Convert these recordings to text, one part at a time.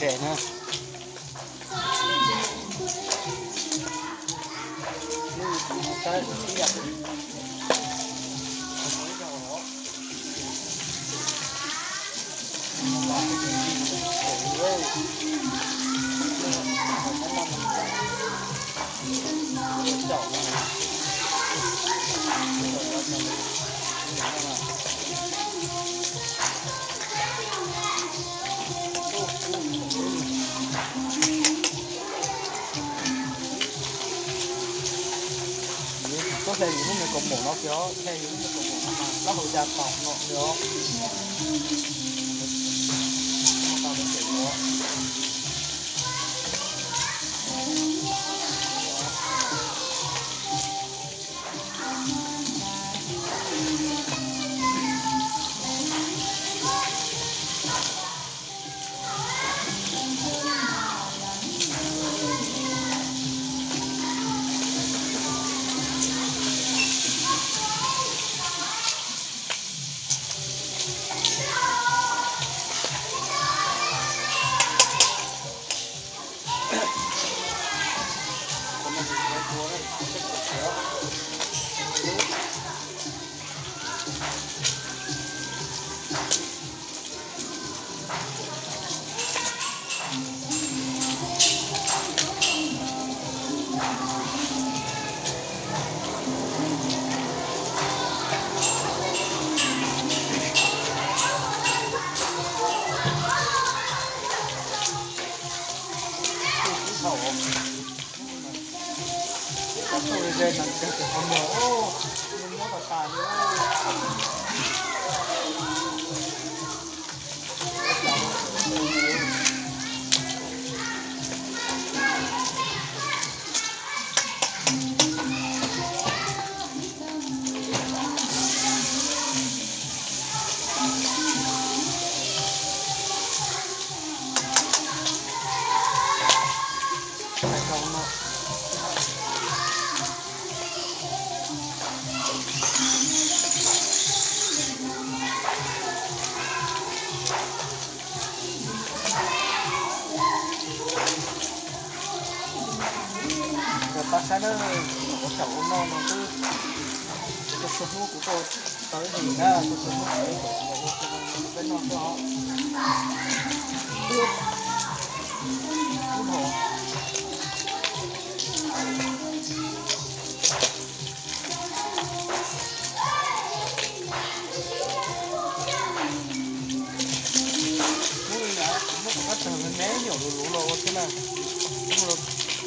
Ces na, tub hle yus lub me kaus mom no kiag, hle yus lub me kaus mom no mas dab hau ya taus no li os. Yog pab saib na, kuv xyaum ua moj no xwb, kuv tau txhua hnub kuv tau tawv dim na, tau txhua hnub kuv tau ua peb noj xwb os. Hnub li na, kuv muab kuv kab tawg me me nyuam luv luv los ua thiab na. Hnub no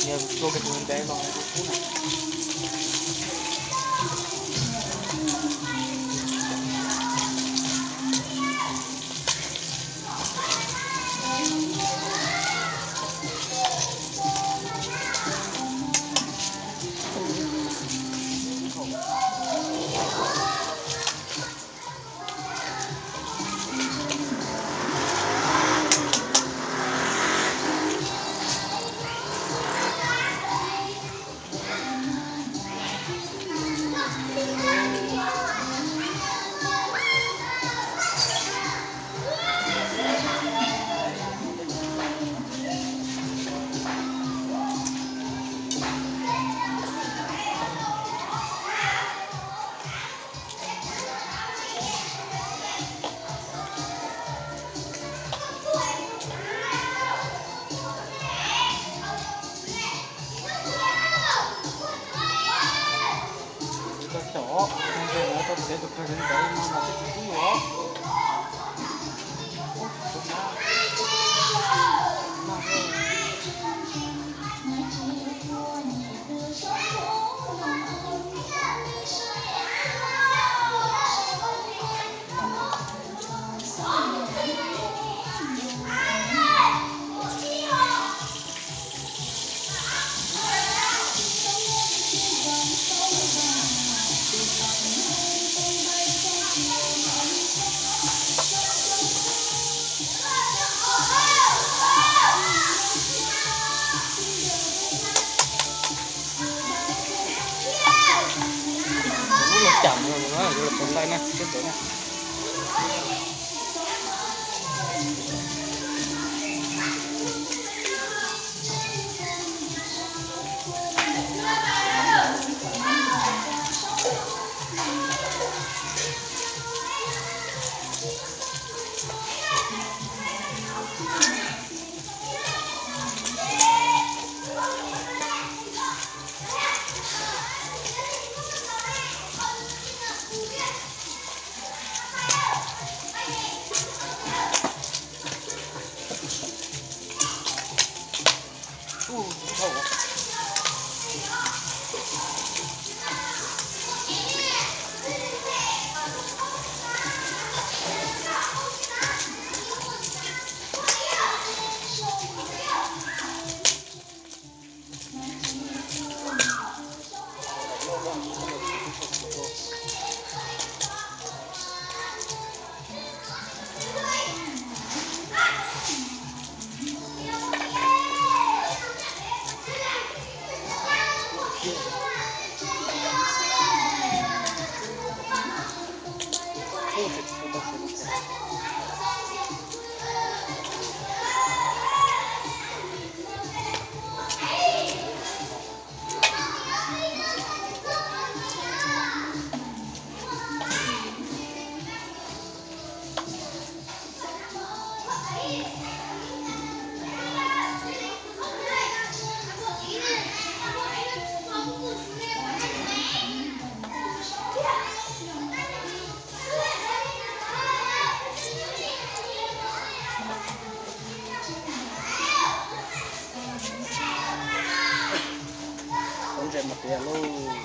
nias tua kiag tus ntev los ua kub na. Tau xyaum, tau txiav tus kawg ntev no mas twb tsis kub yuav. Lub los cam no yuav los tau nqaij na, teb ntawd na. Ntses mas tiav lauj.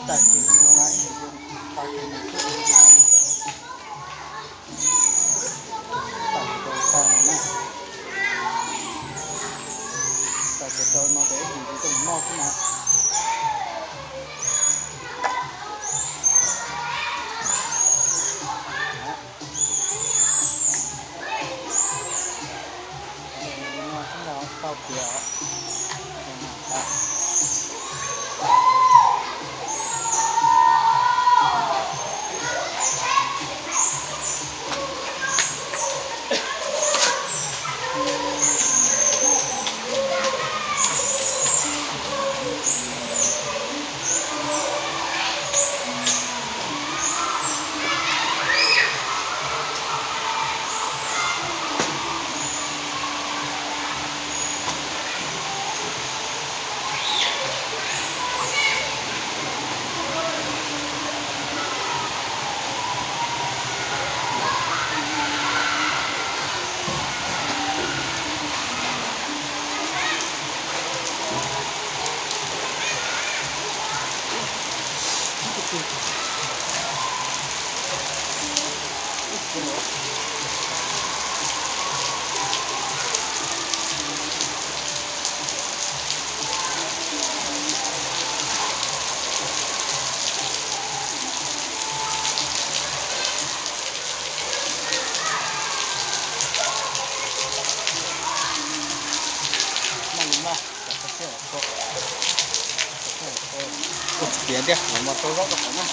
Tag kis no na, tag kis no xwb. Tag kis rau tag no na. Tag kis rau no ces ib ntsis tuaj mus noj xwb na. Tau tias Tiav tiag, los mus rau zaub rau qhov na.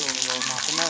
los mas xwb na.